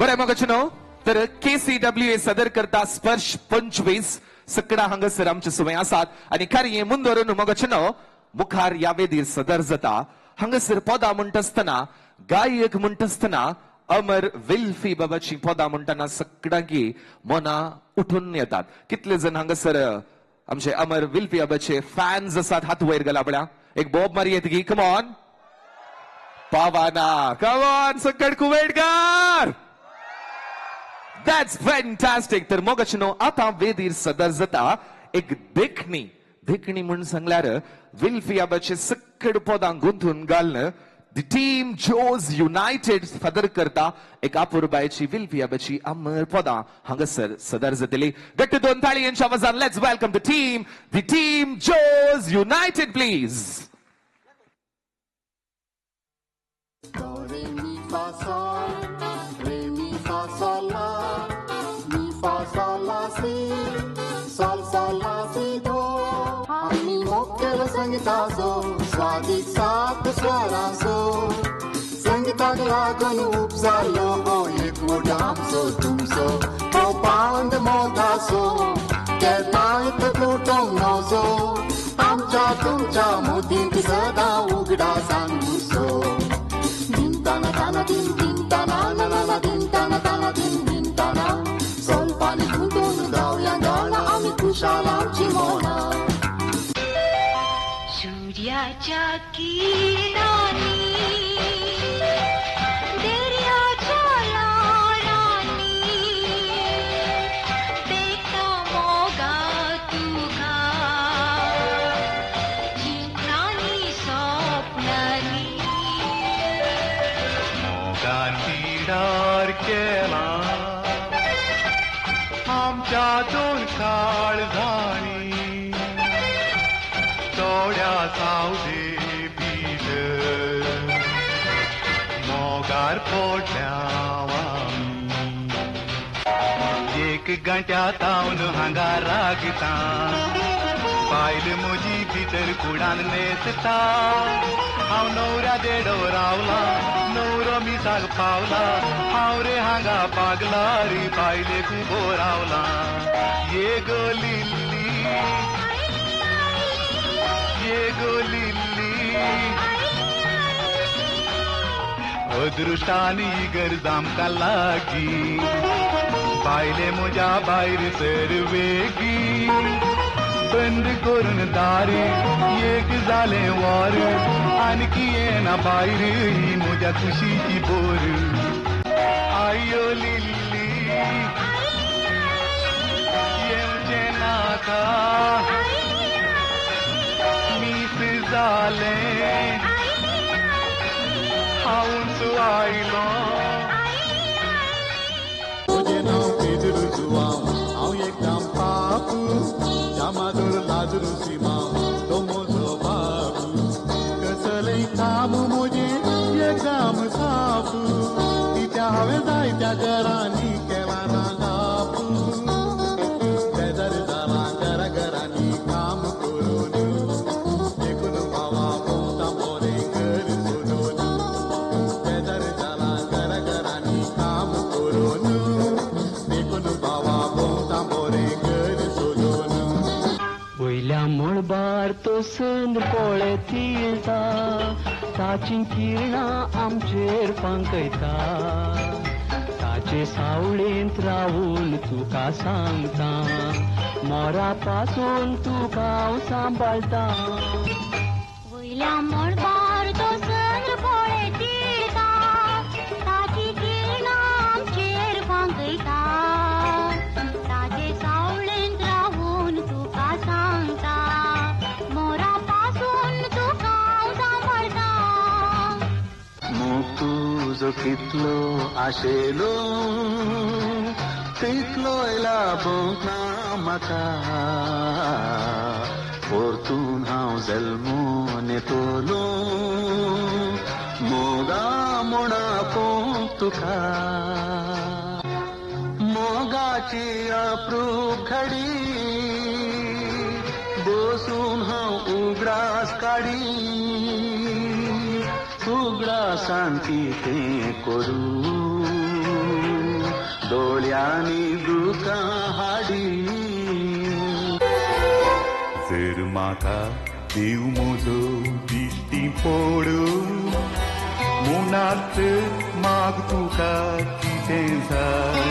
बरें मोगाचेनो तर KCWA सदर करता स्पर्श 25 सकडा हांगासर आमचे सुवे आसात आनी खरी मुंदोरून मोगाचेनो मुखार ह्या वेदीर सदर जाता. हांगासर पदां म्हणटा आसतना गायक म्हणटा आसतना अमर विल्फी बाबाची पदां म्हणटना सगळ्यांकी मनां उठून येतात. कितले जण हांगासर आमचे अमर विल्फी बाबाचे फॅन्स आसात हात वयर गेला पळया एक बोब मारी येत की कमॉन पावाना कमॉन सकड कुवेटकार. That's fantastic. तर मोगाचेनो आतां वेदीर सदर जाता एक देखणी देखणी म्हूण सांगल्यार विल्फी बाबाचे सकड पदां गुंथून घालून The team Joes United सदर करता एक अपुरबायची विल्फी बाबाची अमर पदां हांगासर सदर जातली. गट्ट दोन ताळयांच्या आवाजान let's welcome the team Joes United please. Do re mi fa sol, re mi fa sol la, mi fa sol la si, sol sol la si do. आमी मुखेल संगिताचो स्वादीक सात स्वरांचो संगिताक लागून उपजालो हो एकवट आमचो तुमचो हो पांद मोगाचो केन्नाय तुटोंक नजो आमच्या तुमच्या मोदींत सदां उगडासान उरचो. दिन ताना ताना दिन दिन ताना ना ना ना दिन ताना ताना दिन दिन ताना सोलपानी गुंतून गावया गाणा आमी खुशाल आमची मोना. सूर्याच्या किरणांनी दर्याच्या ल्हारांनी देखता मोगा तुका चिंतनांनी स्वप्नांनी मोगान पिडार केला आमच्या दोन काळजांनी थोड्या सावदे भितर मोगार पडल्या एक घंट्या तावन हांगा रागता बायल म्हजी भितर कुडान न्हेसता हांव न्हवऱ्या देडो रावला न्हवरो मिसाक पावला हांव रे हांगा पागला रे बायलेक उबो रावला. ये गो लिल्ली ये गो लिल्ली अदृश्टान ही गरज आमकां लागी बायले म्हज्या भायर सर वेगी बंद करून दार एक जालें वर आणखी येना भायर ही म्हज्या खुशीची बोर. आयो लिल्ली येवचें नाका मीस जालें हांवूच आयलो. म्हजें नांव पेद्रू जुआंव हांव एकदम पाप जामादोर लाजरू सिमांव तो म्हजो बाप कसलें काम म्हजें एकदम साफ कित्या हांवें जायत्या घरांनी केलां रांदाप बेजार जालां घरा घरांनी काम करून देखून भावा भोंवता बरें घर सोडून बेजार जालां घरा घरांनी काम करून देखून भावा भोंवता बरें घर सोडून. वयल्या मळबार तो चंद्र पळयत येता ताचीं किरणां आमचेर पांकयता ताचे सावळेंत रावून तुका सांगता मोरा पासून तुका हांव सांबाळटा. वयल्या मळबार तो चंद्र पळयत येता ताची किरणां आमचेर पांकयता ताचे सावळेंत रावून तुका सांगता मोरा पासून तुका हांव सांबाळटा. मोग तुजो कितलो आशेलो तितलोय लाभोंक ना म्हाका परतून हांव जल्मून येतलो मोगा म्हूण आपोवंक तुका मोगाची अप्रूप घडी बसून हांव उगडास काडी उगडासान कितें करूं. दोळ्यांनी दुकां हाडी. जर म्हाका देव म्हजो दिश्टी पडूं मुनात माग तुका कितें जाय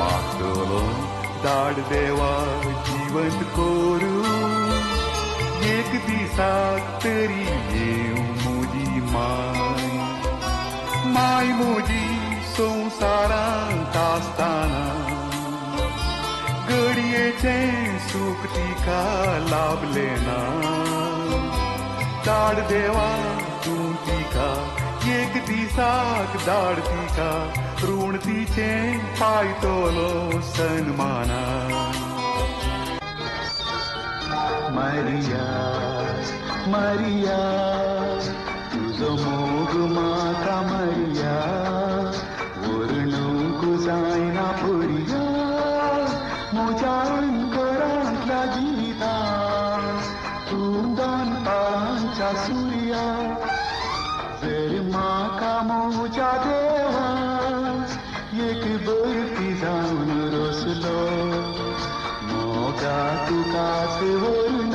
मागतलो धाड देवा जिवंत करूं एक दिसाक तरी येवं म्हजी माय माय म्हजी संवसारांत आसतना घडयेचें सूख तिका लाभलें ना धाड देवा तूं तिका एक दिसाक धाड तिका ऋण तिचें पायतलो सन्माना. मारिया मारिया तुजो मोग म्हाका मारिया व्हरणूंक जायना पुरिया म्हज्या अंतरांतल्या जिवितां तूं दनपारांच्या सुर्या जर म्हाका म्हज्या देवा एक बर्फी जावन रोसलो मोगा तुकाच व्हरून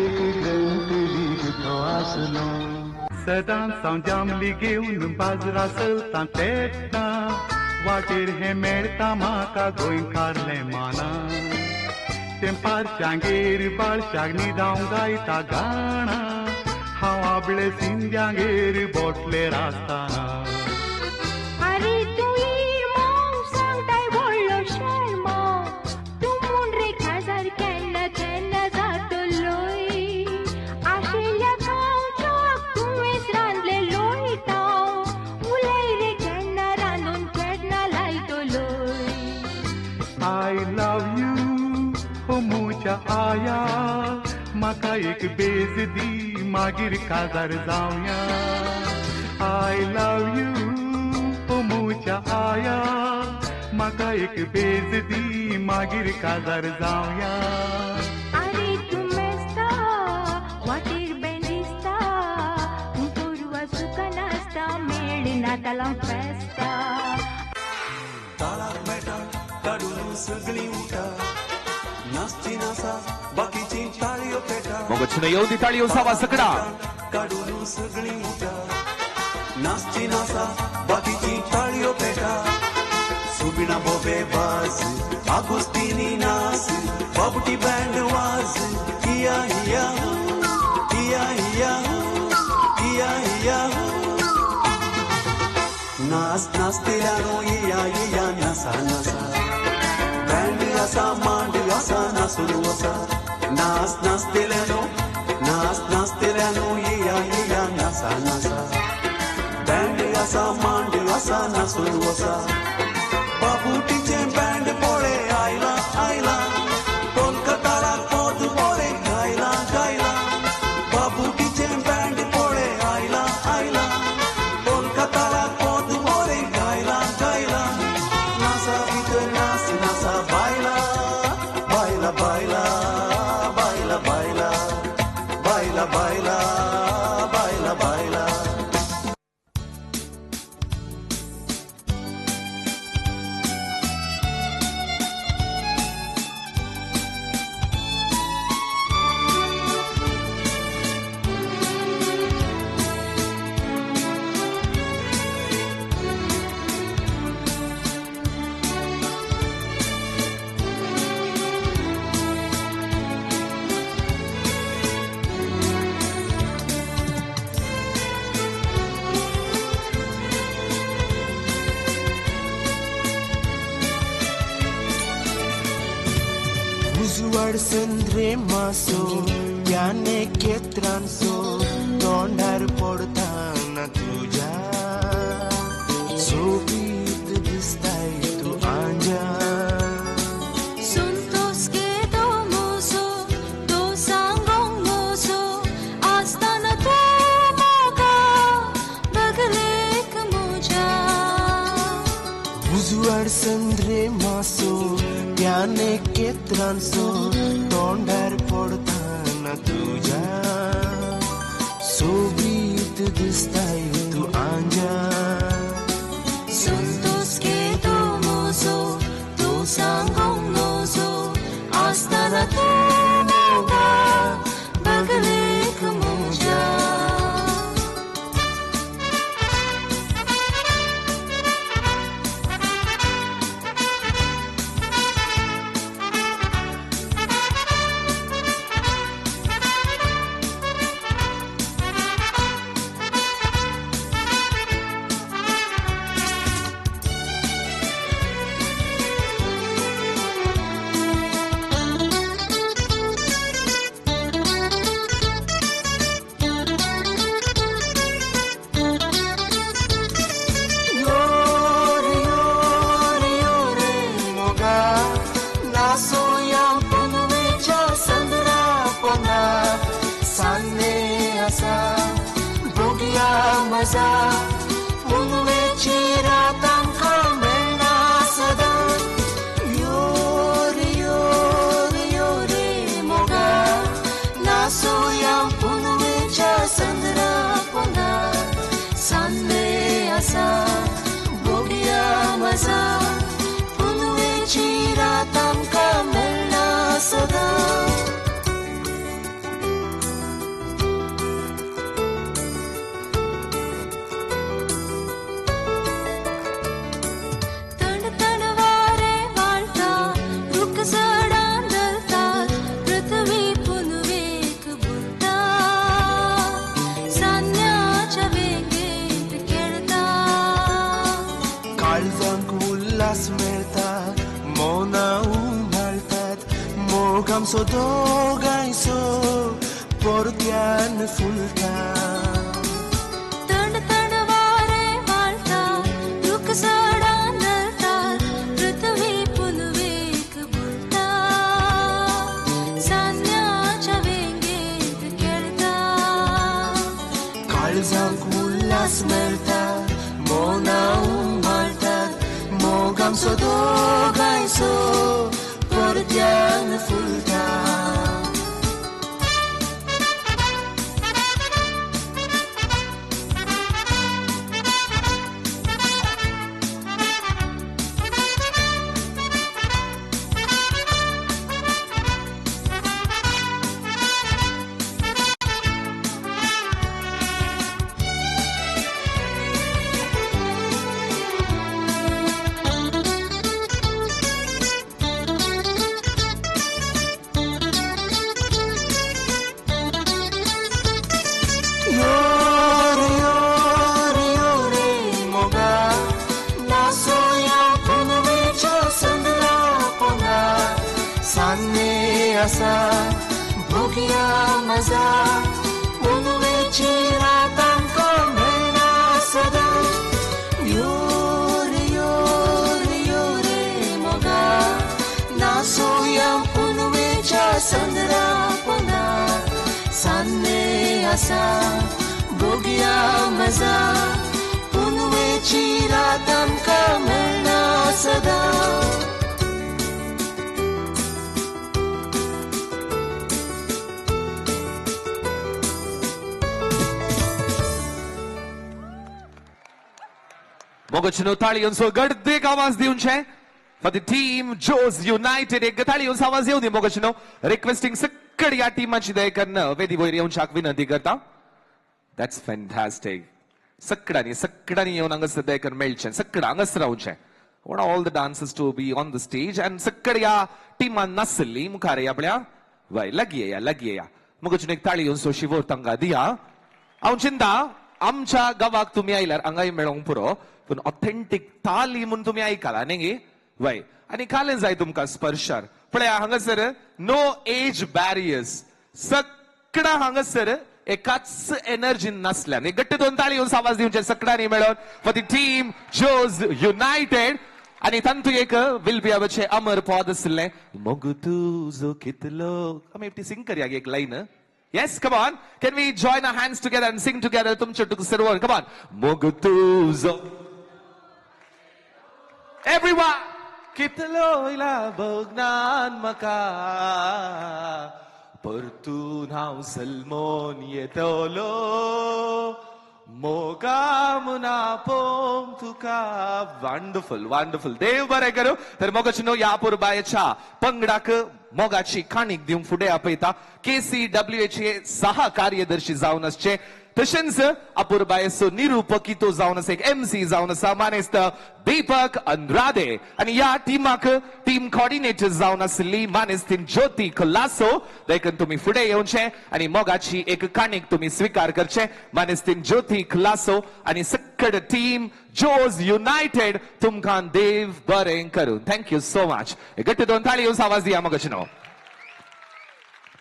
एक ग्रंथ लिखतो आसलो. सदांच हांव जांबली घेवन बाजरा चलतां तेन्ना वाटेर हें मेळटा म्हाका गोंयकारलें माना तें पारशांगेर बाळशाक न्हिदांव गायता गाणां हांव आबळे सिंद्यांगेर बोटलेर आसतना. आरे तूं इरमांव सांगताय व्हडलो शेरमांव तूं म्हूण रे काजार केन्ना केन्ना जातलोय आशिल्ल्या गांवच्याक तुवेंच रांदलें लोयतांव उलय रे केन्ना रांदून केन्ना लायतलोय. I love you हो म्हज्या आया म्हाका एक बेज दी मागीर काजार जावया. I love you हो म्हज्या आया म्हाका एक बेज दी मागीर काजार जावया. आरे तूं मेस्ता वाटेर बेंदिस्ता तूं गोरवां सुका नासता मेळना तालांव फेस्ता. ताळाक मेटा काडून सगळीं उठा नाचची नासा बाकीची ताळयो पेटा मोगचनो येवदी ताळयो सावा सकडा काडून सगळीं उठा नाचची नासा बाकीची ताळयो पेटा सुबिणा बोबे बाज आगुस्तिनी नास बाबुटी बँड वाज हिया हिया हिया हिया हिया हिया नास नाचतेल्यानो हिया हिया नासा नासा बँड आसा मांड आसा नासून वसा नास नाचतेल्यानो नास नाचतेल्यानो हिया हिया नासा नासा बँड आसा मांड आसा नासून वसा. बाबुटीचें बँड पळे आयला आयला कोलकाताराक पद बरें गायला गायला बाबुटीचें बँड पळे आयला आयला कोलकाताराक पद बरें गायला गायला नासा भितर नास नासा बायला बायला बायला बायला बायला बायला बायला बायला बायला. उजवाड संद्रे मासो याने केत्रांसो तोंडार पडताना तुज्या सोबीत दिसताय तूं आंजा. संतोष केदो मोसो तो सांगोंक मोसो आसतना तूं म्हाका बगलेक म्हज्या. उजवाड संद्रे मासो याने केत्रांसो तोंडार पडताना तुज्या सोबीत दिसताय तूं आंजा. संतोष मजा पुनवेची रात आमकां मेळना सदां यो रे यो रे यो रे मोगा नासोया पुनवेच्या संद्रा पोंदा सान्ने आसा भोगया मजा पुनवेची रात आमकां मेळना सदां. आमचो दोगांयचो परत्यान फुलता थंड थंड वारें व्हाळटा रूख झाडां धरतात पृथ्वी पुनवेक बुडटा सान्याच्या वेंगेंत खेळटा काळजांक उल्हास मेळटा मनां उमाळटात मोग आमचो दोगांयचो परत्यान फुलता. भोगया मजा पुनवेची रात आमकां मेळना सदां यो रे यो रे यो रे मोगा नासोया पुनवेच्या संद्रा पोंदा सान्ने आसा भोगया मजा पुनवेची रात आमकां मेळना सदां. मोगचनो ताळयोंचो गर्देक आवाज दिवचे for the team Joes United. एक ताळयोंचो आवाज येवनी मोगचनो. रिक्वेस्टिंग सकड ह्या टिमाची दयेकन्न वेदी वयर येवच्याक विनंती करता. That's fantastic. सकडांनी सकडांनी येवन हांगासर दयेकन्न मेळचें, सकड हांगासर रावचें. Want all the dancers to be on the stage and सकड ह्या टिमान नासली मुखार आपल्या वय लागीं येया लागीं येया. मोगचनो एक ताळयोंचो शिवोर तांकां दिया. हांव चिंता आमच्या गांवाक तुमी आयल्यार हांगाय मेळोंक पुरो पूण ऑथेंटीक ताली म्हूण तुमी आयकला न्ही वय आनी कालें जाय तुमकां स्पर्शार. पळया हांगासर नो एज बॅरियर्स, सगळा हांगासर एकाच एनर्जीन नासल्यान. एक गट्टे दोन ताळी येवन आवाज दिवचे सगळ्यांनी मेळोन for the team Joes United. आनी तांतू एक will be अवचे अमर पद आसलें मोग तुजो कितलो. आमी एकटी सिंग करया एक line. Yes, come on. Can we join our hands together and sing together? Tumche tuk servon. Come on. Mog tuzo. Everyone. Kitlo ila bognan maka. Partun hav salmon yetolo. Moga muna pom tuka. Wonderful, wonderful. देव बरें करूं. तर मोगाचनो ह्या पुरबायेच्या पंगडाक मोगाची काणीक दिवंक फुडें आपयता KCWH सहा कार्यदर्शी जावन आसचे तशेंच अपुरबायेचो निरुपकी तो जावन आसा एक MC जावन आसा मानेस्त दीपक अंद्रादे. आनी ह्या टिमाक टीम कॉर्डिनेटर जावन आसली मानेस्त ज्योती कोलासो. देखून तुमी फुडें येवचें आनी मोगाची एक काणीक तुमी स्विकार करचें. मानेस्त ज्योती कोलासो आनी सकड टीम जोज युनायटेड तुमकां देव बरें करूं. Thank you so much. गट्टे दोन ताळी येवन आवाज दिया मोगाचनो.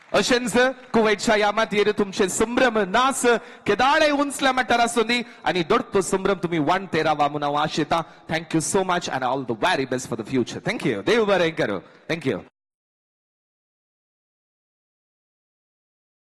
अशेंच कुवैतच्या ह्या मातयेर तुमचे संभ्रम नास केदाळे उंचल्या मट्टार आसूं आनी दोडतो संभ्रम तुमी वांटे रावा म्हूण हांव आशेतां. Thank you so much and all the very best for the future. Thank you. देव बरें करूं. Thank you.